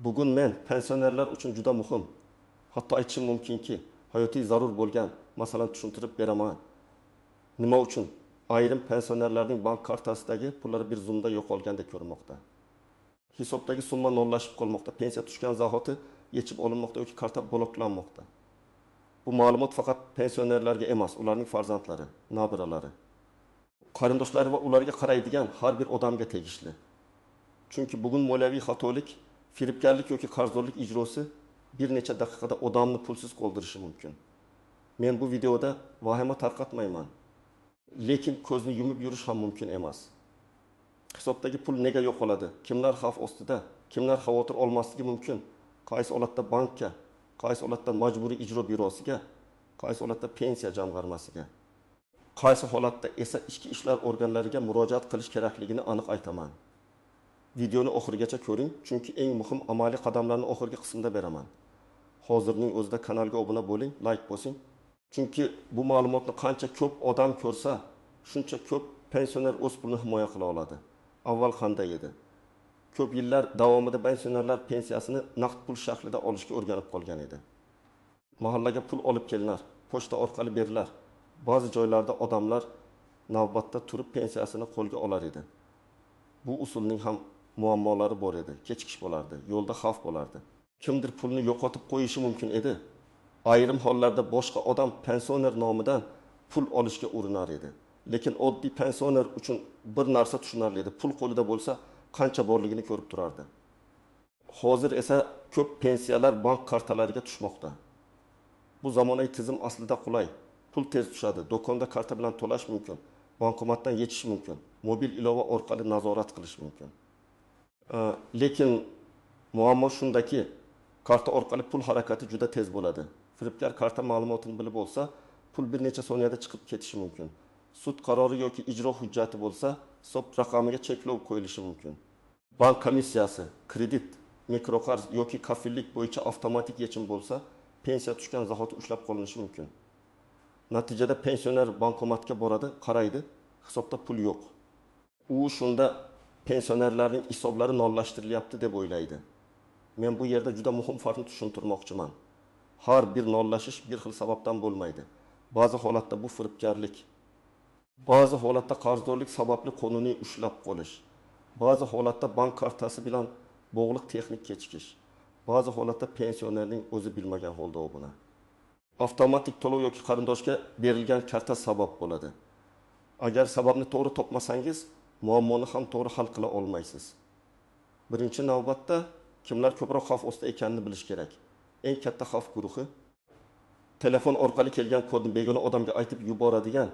Bugun men pensionerlar uchun juda muhim, hatto aytishim mumkinki, hayotiy zarur bo'lgan masalani tushuntirib beraman. Nima uchun ayrim pensionerlarning bank kartasidagi pullari bir zumda yo'qolgandek ko'rinmoqda? Hisobdagi summa nollashib qolmoqda, pensiya tushgan zahoti yechib olinmoqda yoki karta bloklanmoqda. Bu ma'lumot faqat pensionerlarga emas, ularning farzandlari, nabiralari, qarindoshlari va ularga qaraydigan har bir odamga tegishli. Chunki bugun moliyaviy xatolik, firibgarlik yoki qarzdorlik ijrosi bir necha daqiqada odamni pulsiz qoldirishi mumkin. Men bu videoda vahima tarqatmayman. Lekin ko'zni yumib yurish ham mumkin emas. Hisobdagi pul nega yo'qoladi? Kimlar xavf ostida? Kimlar xavotir olmasligi mumkin? Qaysi holatda bankka, qaysi holatda majburiy ijro byurosiga, qaysi holatda pensiya jamg'armasiga, qaysi holatda esa ichki ishlar organlariga murojaat qilish kerakligini aniq aytaman. Videoni oxirigacha ko'ring, chunki eng muhim amaliy qadamlarni oxirgi qismda beraman. Hozirning o'zida kanalga obuna bo'ling, like bosing. Chunki bu ma'lumotni qancha ko'p odam ko'rsa, shuncha ko'p pensioner o'z pulini himoya qila oladi. Avval qanday edi? Ko'p yillar davomida pensionerlar pensiyasini naqd pul shaklida olishga o'rganib qolgan edi. Mahallaga pul olib kelinar, pochta orqali berilar. Ba'zi joylarda odamlar navbatda turib pensiyasini qo'lga olar edi. Bu usulning ham muammolari bor edi. Kechikish bo'lardi, yo'lda xavf bo'lardi. Kimdir pulni yo'qotib qo'yishi mumkin edi. Ayrim hollarda boshqa odam pensioner nomidan pul olishga urinar edi. Lekin oddiy pensioner uchun bir narsa tushunarli edi. Pul qo'lida bo'lsa, qancha borligini ko'rib turardi. Hozir esa ko'p pensiyalar bank kartalariga tushmoqda. Bu zamonaviy tizim aslida qulay. Pul tez tushadi, do'konda karta bilan to'lash mumkin, bankomatdan yechish mumkin, mobil ilova orqali nazorat qilish mumkin. Lekin muammo shundaki, karta orqali pul harakati juda tez bo'ladi. Firibgar karta ma'lumotini bilib olsa, pul bir necha soniyada chiqib ketishi mumkin. Sud qarori yoki ijro hujjati bo'lsa, hisob raqamiga cheklov qo'yilishi mumkin. Bank komissiyasi, kredit, mikroqarz yoki kafillik bo'yicha avtomatik yechim bo'lsa, pensiya tushgan zahoti ushlab qolinishi mumkin. Natijada pensioner bankomatga boradi, qaraydi, hisobda pul yo'q. U shunda pensionerlarning hisoblari nollashtirilyapti deb o'ylaydi. Men bu yerda juda muhim farqni tushuntirmoqchiman. Har bir nollashish bir xil sababdan bo'lmaydi. Ba'zi holatda bu firibgarlik, ba'zi holatda qarzdorlik sababli qonuniy ushlab qolish, ba'zi holatda bank kartasi bilan bog'liq texnik kechikish, ba'zi holatda pensionerning o'zi bilmagan holda obuna. Avtomatik to'lov yoki qarindoshga berilgan karta sabab bo'ladi. Agar sababni to'g'ri topmasangiz, muammoni ham to'g'ri hal qila olmaysiz. Birinchi navbatda kimlar ko'proq xavf ostida ekanini bilish kerak. Eng katta xavf guruhi telefon orqali kelgan kodni begona odamga aytib yuboradigan,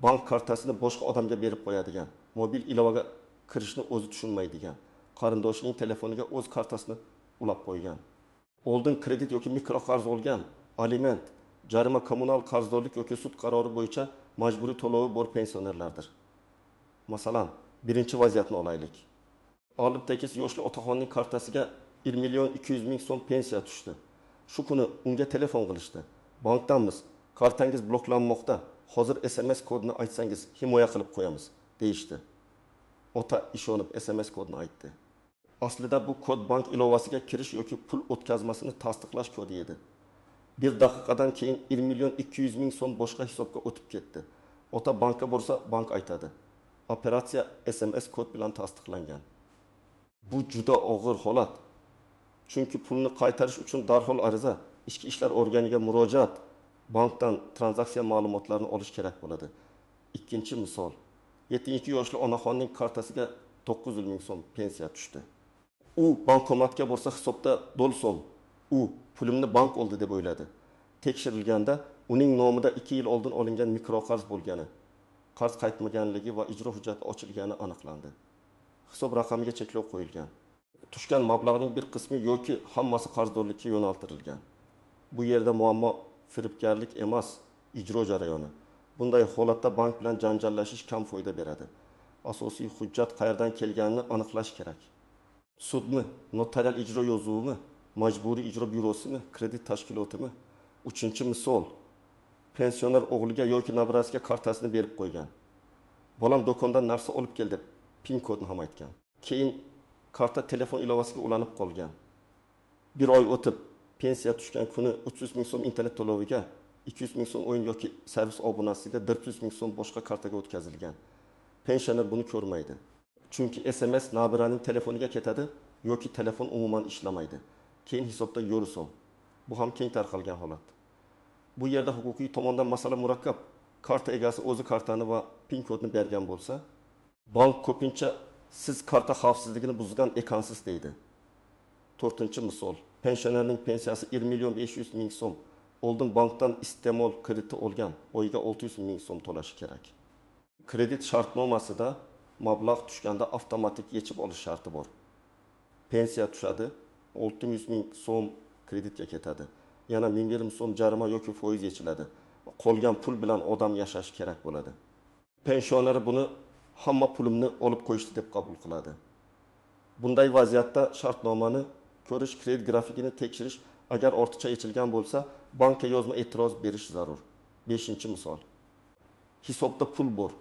bank kartasini boshqa odamga berib qo'yadigan, mobil ilovaga kirishni o'zi tushunmaydigan, qarindoshining telefoniga o'z kartasini ulab qo'ygan, oldin kredit yoki mikroqarz olgan, aliment, jarima, kommunal qarzdorlik yoki sud qarori bo'yicha majburiy to'lovi bor pensionerlardir. Masalan, birinchi vaziyatni olaylik. Olib tekis yoshli otaxonning kartasiga 1 200 000 so'm pensiya tushdi. Shu kuni unga telefon qilishdi. Bankdanmiz, kartangiz bloklanmoqda. Hozir SMS kodini aytsangiz himoya qilib qo'yamiz, deyishdi. Ota ishonib SMS kodini aytdi. Aslida bu kod bank ilovasiga kirish yoki pul o'tkazmasini tasdiqlash kodi edi. Bir daqiqadan keyin 1 200 000 so'm boshqa hisobga o'tib ketdi. Ota bankka borsa, bank aytadi: operatsiya SMS kod bilan tasdiqlangan. Bu juda og'ir holat. Chunki pulni qaytarish uchun darhol ariza, ichki ishlar organiga murojaat, bankdan tranzaksiya ma'lumotlarini olish kerak bo'ladi. Ikkinchi misol. 72 yoshli onaxonning kartasiga 900 000 so'm pensiya tushdi. U bankomatga borsa hisobda 0 so'm. U pulimni bank oldi deb o'yladi. Tekshirilganda uning nomida 2 yil oldin olingan mikroqarz bo'lgani, qarz qaytmaganligi va ijro hujjati ochilgani aniqlandi. Hisob raqamiga cheklov qo'yilgan. Tushgan mablag'ning bir qismi yoki hammasi qarzdorlikka yo'naltirilgan. Bu yerda muammo firibgarlik emas, ijro jarayoni. Bunday holatda bank bilan janjallashish kam foyda beradi. Asosiy hujjat qayerdan kelganini aniqlash kerak. Sudmi, notarial ijro yozuvimi, majburiy ijro byurosimi, kredit tashkilotimi? Uchinchi misol. Pensioner o'g'liga yoki nabirasiga kartasini berib qo'ygan. Bolam do'kondan narsa olib kel deb pin kodini ham aytgan. Keyin karta telefon ilovasiga ulanib qolgan. Bir oy o'tib, pensiya tushgan kuni 300 ming so'm internet to'loviga, 200 ming so'm o'yin yoki servis obunasiga, 400 ming so'm boshqa kartaga o'tkazilgan. Pensioner buni ko'rmaydi. Chunki SMS nabiraning telefoniga ketadi yoki telefon umuman ishlamaydi. Keyin hisobda yo'l so'm. Bu ham keng tarqalgan holat. Bu yerda huquqiy tomondan masala murakkab. Karta egasi o'zi kartani va PIN kodni bergan bo'lsa, bank ko'pincha siz karta xavfsizligini buzgan ekansiz deydi. To'rtinchi misol. Pensionerning pensiyasi 1 million 500 ming so'm. Oldin bankdan iste'mol krediti olgan, oyiga 600 ming so'm to'lashi kerak. Kredit shartnomasida mablag' tushganda avtomatik yechib olish sharti bor. Pensiya tushadi, 600 ming so'm kreditga ketadi. Yana 1000 so'm jarima yoki foiz yechiladi. Qolgan pul bilan odam yashashi kerak bo'ladi. Pensioner buni hamma pulimni olib qo'yishdi deb qabul qiladi. Bunday vaziyatda shartnomani ko'rish, kredit grafikini tekshirish, agar ortiqcha yechilgan bo'lsa, bankka yozma e'tiroz berish zarur. 5-misol. Hisobda pul bor,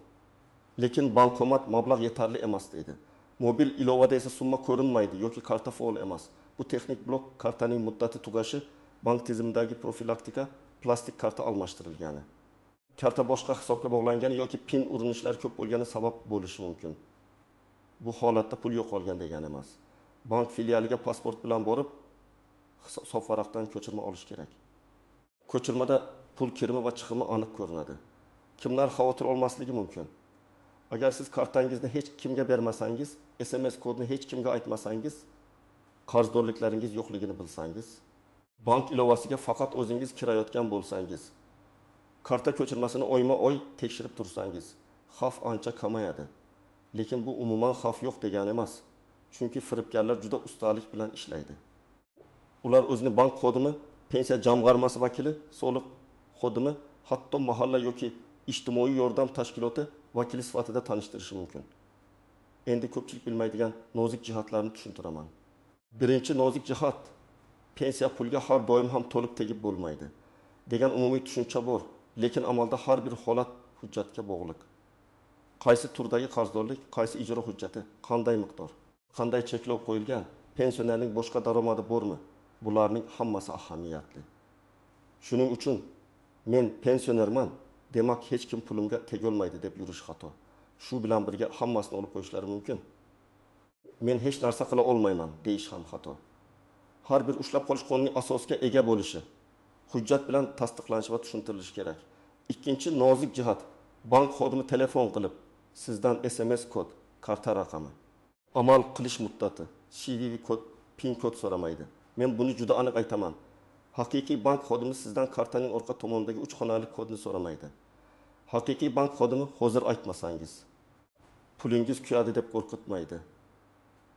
lekin bankomat mablag' yetarli emas deydi. Mobil ilovada esa summa ko'rinmaydi yoki karta faol emas. Bu texnik blok, kartaning muddati tugashi, bank tizimidagi profilaktika, plastik karta almashtirilgani. Karta boshqa hisobga bog'langani yoki PIN urinishlari ko'p bo'lgani sabab bo'lishi mumkin. Bu holatda pul yo'qolgan degani emas. Bank filialiga pasport bilan borib, hisob varaqdan ko'chirma olish kerak. Ko'chirmada pul kirimi va chiqimi aniq ko'rinadi. Kimlar xavotir olmasligi mumkin? Agar siz kartangizni hech kimga bermasangiz, SMS kodini hech kimga aytmasangiz, qarzdorliklaringiz yo'qligini bilsangiz, bank ilovasiga faqat o'zingiz kirayotgan bo'lsangiz, karta ko'chirmasini oyma-oy tekshirib tursangiz, xavf ancha kamayadi. Lekin bu umuman xavf yo'q degani emas. Chunki firibgarlar juda ustalik bilan ishlaydi. Ular o'zini bank xodimi, pensiya jamg'armasi vakili, soliq xodimi, hatto mahalla yoki ijtimoiy yordam tashkiloti vakili sifatida tanishtirishi mumkin. Endi ko'pchilik bilmaydigan nozik jihatlarni tushuntiraman. Birinchi nozik jihat, pensiya pulga har doim ham to'liq tegib bo'lmaydi degan umumiy tushuncha bor, lekin amalda har bir holat hujjatga bog'liq. Qaysi turdagi qarzdorlik, qaysi ijro hujjati, qanday miqdor, qanday cheklov qo'yilgan, pensionerning boshqa daromadi bormi? Bularning hammasi ahamiyatli. Shuning uchun men pensionerman, demak hech kim pulimga tegolmaydi deb yurish xato. Shu bilan birga hammasini olib qo'yishlari mumkin. Men hech narsa qila olmayman deyish ham xato. Har bir ushlab qolish qonuniy asosga ega bo'lishi, hujjat bilan tasdiqlanishi va tushuntirilishi kerak. Ikkinchi nozik jihat, bank xodimi telefon qilib sizdan SMS kod, karta raqami, amal qilish muddati, CVV kod, PIN kod so'ramaydi. Men buni juda aniq aytaman. Haqiqiy bank xodimi sizdan kartaning orqa tomonidagi 3 xonali kodni so'ramaydi. Haqiqiy bank xodimi hozir aytmasangiz, pulingiz kuyadi deb qo'rqitmaydi.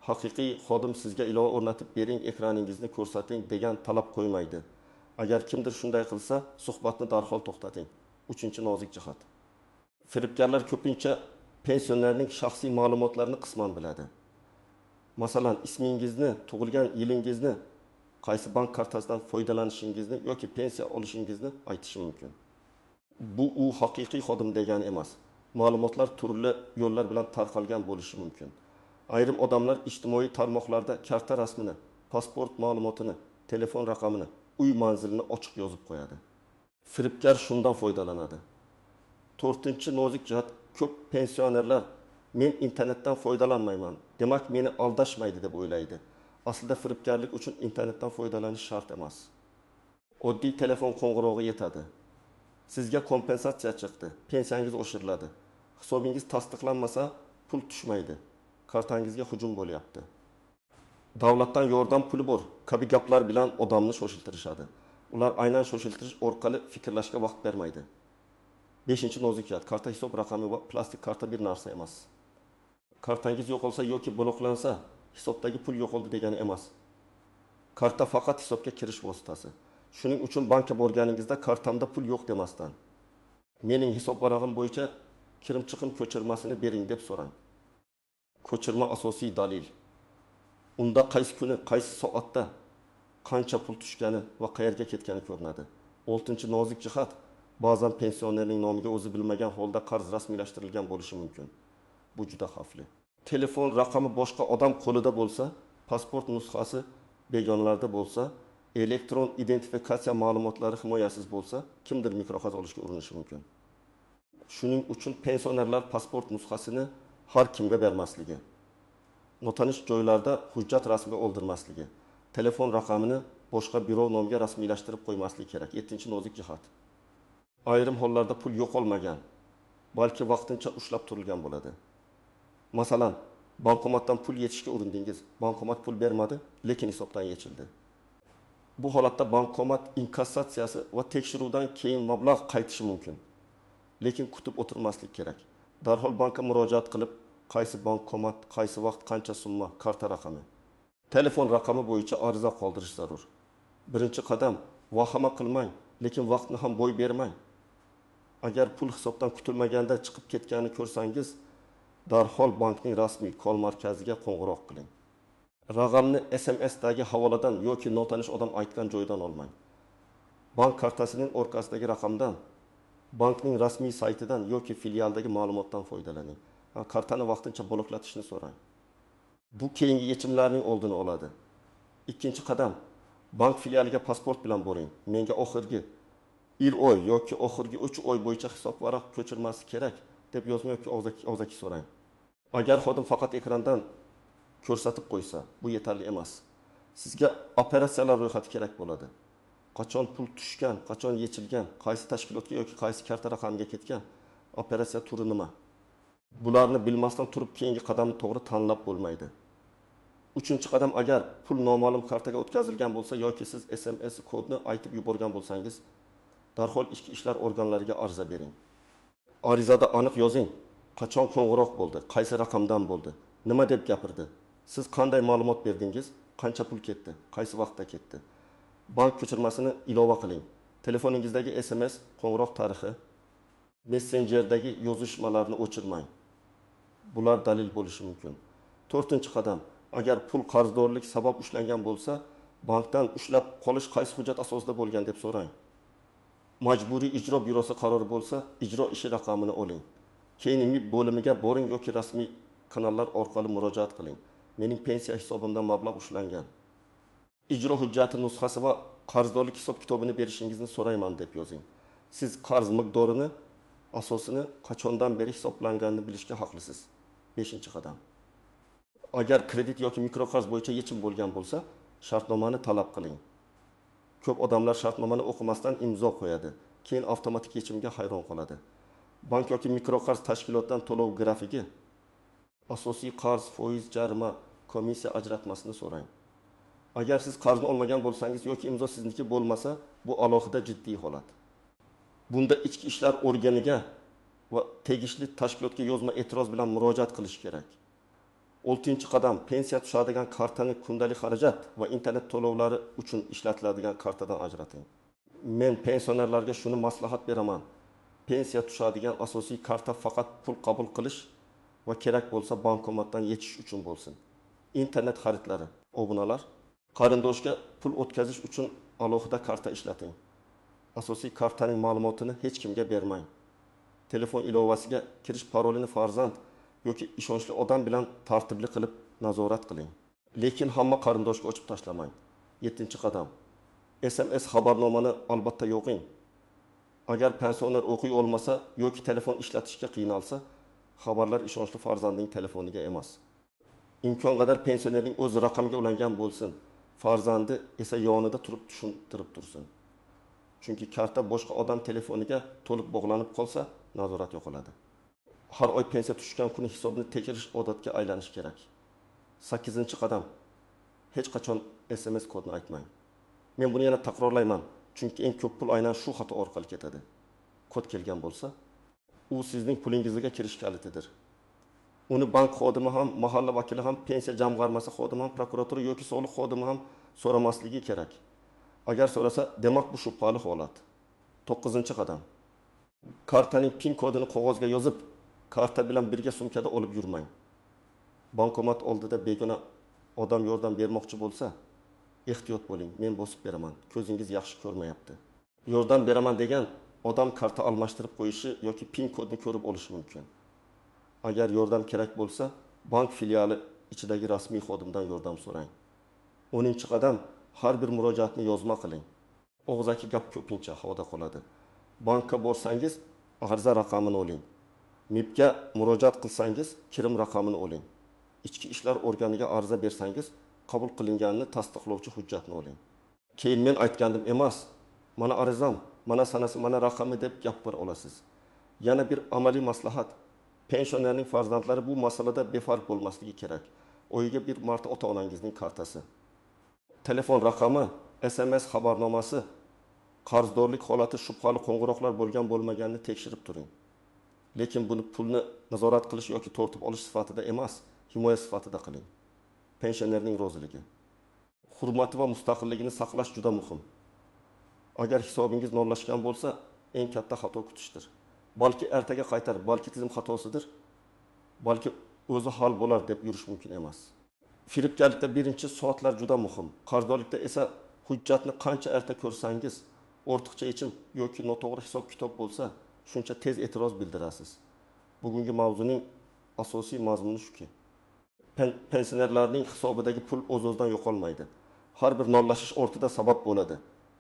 Haqiqiy xodim sizga ilova o'rnatib bering, ekraningizni ko'rsating degan talab qo'ymaydi. Agar kimdir shunday qilsa, suhbatni darhol to'xtating. Uchinchi nozik jihat. Firibgarlar ko'pincha pensionerning shaxsiy ma'lumotlarini qisman biladi. Masalan, ismingizni, tug'ilgan yilingizni, qaysi bank kartasidan foydalanishingizni yoki pensiya olishingizni aytishi mumkin. Bu u haqiqiy xodim degani emas. Ma'lumotlar turli yo'llar bilan tarqalgan bo'lishi mumkin. Ayrim odamlar ijtimoiy tarmoqlarda karta rasmini, pasport ma'lumotini, telefon raqamini, uy manzilini ochiq yozib qo'yadi. Firibgar shundan foydalanadi. To'rtinchi nozik jihat, ko'p pensionerlar men internetdan foydalanmayman, demak meni aldashmaydi deb o'ylaydi. Aslida firibgarlik uchun internetdan foydalanish shart emas. Oddiy telefon qo'ng'irog'i yetadi. Sizga kompensatsiya chiqdi, pensiyangiz oshiriladi. Hisobingiz tasdiqlanmasa pul tushmaydi. Kartangizga hujum bo'lyapti. Davlatdan yordam puli bor kabi gaplar bilan odamni shoshiltirishadi. Ular aynan shoshiltirish orqali fikrlashga vaqt bermaydi. 5-nozik jihat, karta hisob raqami va plastik karta bir narsa emas. Kartangiz yo'qolsa yoki bloklansa, hisobdagi pul yo'qoldi degani emas. Karta faqat hisobga kirish vositasi. Shuning uchun bankka borganingizda kartamda pul yo'q demasdan, mening hisob varag'im bo'yicha kirim chiqim ko'chirmasini bering deb so'rang. Ko'chirma asosiy dalil. Unda qaysi kuni, qaysi soatda qancha pul tushgani va qayerga ketgani ko'rinadi. 6-nozik jihat, ba'zan pensionerning nomiga o'zi bilmagan holda qarz rasmiylashtirilgan bo'lishi mumkin. Bu juda xavfli. Telefon raqami boshqa odam qo'lida bo'lsa, pasport nusxasi begonalarda bo'lsa, elektron identifikatsiya ma'lumotlari himoyasiz bo'lsa, kimdir mikroqarz olishga urinishi mumkin. Shuning uchun pensionerlar pasport nusxasini har kimga bermasligi, notanish joylarda hujjat rasmiga oldirmasligi, telefon raqamini boshqa birov nomiga rasmiylashtirib qo'ymasligi kerak. 7 nozik jihat. Ayrim hollarda pul yo'qolmagan, balki vaqtincha ushlab turilgan bo'ladi. Masalan, bankomatdan pul yechishga urindingiz, bankomat pul bermadi, lekin hisobdan yechildi. Bu holatda bankomat inkassatsiyasi va tekshiruvdan keyin mablag' qaytishi mumkin. Lekin kutib o'tirmaslik kerak. Darhol bankka murojaat qilib, qaysi bankomat, qaysi vaqt, qancha summa, karta raqami, telefon raqami bo'yicha ariza qoldirish zarur. Birinchi qadam, vahima qilmang, lekin vaqtni ham bo'y bermang. Agar pul hisobdan kutilmaganda chiqib ketganini ko'rsangiz, darhol bankning rasmiy call markaziga qo'ng'iroq qiling. Raqamni SMSdagi havoladan yoki notanish odam aytgan joydan olmang. Bank kartasining orqasidagi raqamdan, bankning rasmiy saytidan yoki filialdagi ma'lumotdan foydalaning. Kartani vaqtincha bloklatishni so'rang. Bu keyingi yechimlarning oldini oladi. Ikkinchi qadam, bank filialiga pasport bilan boring. Menga oxirgi 1 oy yoki oxirgi 3 oy bo'yicha hisobvaraq ko'chirmasi kerak deb yozma yoki og'zaki so'rang. Agar xodim faqat ekrandan ko'rsatib qo'ysa, bu yetarli emas. Sizga operatsiyalar ro'yxati kerak bo'ladi. Qachon pul tushgan, qachon yechilgan, qaysi tashkilotga yoki qaysi karta raqamiga ketgan, operatsiya turi nima? Bularni bilmasdan turib keyingi qadamni to'g'ri tanlab bo'lmaydi. Uchinchi qadam, agar pul noma'lum kartaga o'tkazilgan bo'lsa yoki siz SMS kodni aytib yuborgan bo'lsangiz, darhol ichki ishlar organlariga ariza bering. Arizada aniq yozing, qachon qo'ng'iroq bo'ldi, qaysi raqamdan bo'ldi, nima deb gapirdi, siz qanday ma'lumot berdingiz, qancha pul ketdi, qaysi vaqtda ketdi. Bank ko'chirmasini ilova qiling. Telefoningizdagi SMS qo'ng'iroq tarixi, messenjerdagi yozishmalarni o'chirmang. Bular dalil bo'lishi mumkin. To'rtinchi qadam, agar pul qarzdorlik sabab ushlangan bo'lsa, bankdan ushlab qolish qaysi hujjat asosida bo'lgan deb so'rang. Majburiy ijro byurosi qarori bo'lsa, ijro ishi raqamini oling. Keyin MIB bo'limiga boring yoki rasmiy kanallar orqali murojaat qiling. Mening pensiya hisobimdan mablag' ushlangan. Ijro hujjati nusxasi va qarzdorlik hisob kitobini berishingizni so'rayman deb yozing. Siz qarz miqdorini, asosini qachondan beri hisoblanganini bilishga haqlisiz. 5-qadam. Agar kredit yoki mikroqarz bo'yicha yechim bo'lgan bo'lsa, shartnomani talab qiling. Ko'p odamlar shartnomani o'qimasdan imzo qo'yadi, keyin avtomatik yechimga hayron qoladi. Bank yoki mikroqarz tashkilotidan to'lov grafigi, asosiy qarz, foiz, jarima, komissiya ajratmasini so'rang. Agar siz qarzni olmagan bo'lsangiz yoki imzo sizniki bo'lmasa, bu alohida jiddiy holat. Bunda ichki ishlar organiga va tegishli tashkilotga yozma e'tiroz bilan murojaat qilish kerak. 6-qadam, pensiya tushadigan kartani kundalik xarajat va internet to'lovlari uchun ishlatiladigan kartadan ajrating. Men pensionerlarga shuni maslahat beraman. Pensiya tushadigan asosiy karta faqat pul qabul qilish va kerak bo'lsa bankomatdan yechish uchun bo'lsin. Internet xaridlari, obunalar, qarindoshga pul o'tkazish uchun alohida karta ishlating. Asosiy kartaning ma'lumotini hech kimga bermang. Telefon ilovasiga kirish parolini farzand yoki ishonchli odam bilan tartibli qilib nazorat qiling. Lekin hamma qarindoshga ochib tashlamang. 7-qadam. SMS xabarnomani albatta yoqing. Agar pensioner o'qiy olmasa yoki telefon ishlatishga qiynalsa, xabarlar ishonchli farzandining telefoniga emas. Imkon qadar pensionerning o'z raqamiga ulangan bo'lsin. Farzandi esa yonida turib tushuntirib tursin. Chunki karta boshqa odam telefoniga to'liq bog'lanib qolsa, nazorat yo'qoladi. Har oy pensiya tushgan kuni hisobni tekshirish odatga aylanishi kerak. 8-qadam. Hech qachon SMS kodini aytmang. Men buni yana takrorlayman, chunki eng ko'p pul aynan shu xato orqali ketadi. Kod kelgan bo'lsa, u sizning pulingizga kirish kalitidir. Uni bank xodimi ham, mahalla vakili ham, pensiya jamg'armasi xodimi ham, prokuratura yoki soliq xodimi ham so'ramasligi kerak. Agar so'rasa, demak bu shubhali holat. 9-qadam. Kartaning PIN kodini qog'ozga yozib, karta bilan birga sumkada olib yurmang. Bankomat oldida begona odam yordam bermoqchi bo'lsa, ehtiyot bo'ling, men bosib beraman, ko'zingiz yaxshi ko'rmayapti. Yordam beraman degan odam karta almashtirib qo'yishi yoki PIN kodni ko'rib olishi mumkin. Agar yordam kerak bo'lsa, bank filiali ichidagi rasmiy xodimdan yordam so'rang. 10-qadam: har bir murojaatni yozma qiling. Og'zaki gap ko'pincha havoda qoladi. Bankka borsangiz, ariza raqamini oling. MIBga murojaat qilsangiz, kirim raqamini oling. Ichki ishlar organiga ariza bersangiz, qabul qilinganini tasdiqlovchi hujjatni oling. Keyin "Men aytgandim" emas, "Mana arizam, mana sanasi, mana raqami" deb gapira olasiz. Yana bir amaliy maslahat: pensionerning farzandlari bu masalada befarq bo'lmasligi kerak. Oyiga bir marta ota onangizning kartasi, telefon raqami, SMS xabarnomasi, qarzdorlik holati, shubhali qo'ng'iroqlar bo'lgan bo'lmaganini tekshirib turing. Lekin buni pulni nazorat qilish yoki tortib olish sifatida emas, himoya sifatida qiling. Pensionerning roziligi, hurmati va mustaqilligini saqlash juda muhim. Agar hisobingiz nollashgan bo'lsa, eng katta xato kutishdir. Balki ertaga qaytar, balki tizim xatosidir, balki o'zi hal bo'lar deb yurish mumkin emas. Firibgarlikda birinchi soatlar juda muhim. Qarzdorlikda esa hujjatni qancha erta ko'rsangiz, ortiqcha yechim yoki noto'g'ri hisob kitob bo'lsa, shuncha tez e'tiroz bildirasiz. Bugungi mavzuning asosiy mazmuni shuki, pensionerlarning hisobidagi pul o'z-o'zidan yo'qolmaydi. Har bir nollashish ortida sabab bo'ladi.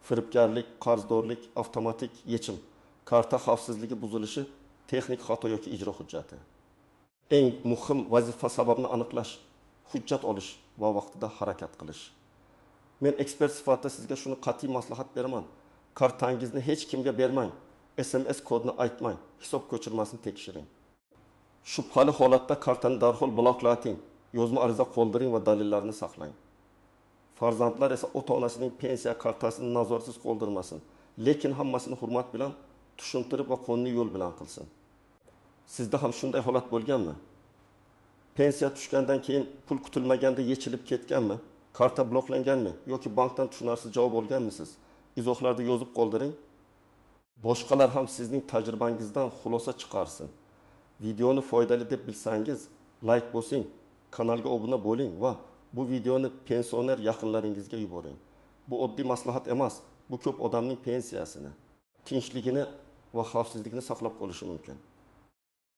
Firibgarlik, qarzdorlik, avtomatik yechim, karta xavfsizligi buzilishi, texnik xato yoki ijro hujjati. Eng muhim vazifa sababni aniqlash, hujjat olish va vaqtida harakat qilish. Men ekspert sifatida sizga shuni qat'iy maslahat beraman. Kartangizni hech kimga bermang. SMS kodini aytmang. Hisob ko'chirmasini tekshiring. Shubhali holatda kartani darhol bloklating. Yozma ariza qoldiring va dalillarni saqlang. Farzandlar esa ota-onasining pensiya kartasini nazoratsiz qoldirmasin. Lekin hammasini hurmat bilan tushuntirib va qonuniy yo'l bilan qilsin. Sizda ham shunday holat bo'lganmi? Pensiya tushgandan keyin pul kutilmaganda yechilib ketganmi? Karta bloklanganmi yoki bankdan tushunarsiz javob olganmisiz? Izohlarda yozib qoldiring. Boshqalar ham sizning tajribangizdan xulosa chiqarsin. Videoni foydali deb bilsangiz, like bosing, kanalga obuna bo'ling va bu videoni pensioner yaqinlaringizga yuboring. Bu oddiy maslahat emas, bu ko'p odamning pensiyasini, tinchligini va xavfsizligini saqlab qolishi mumkin.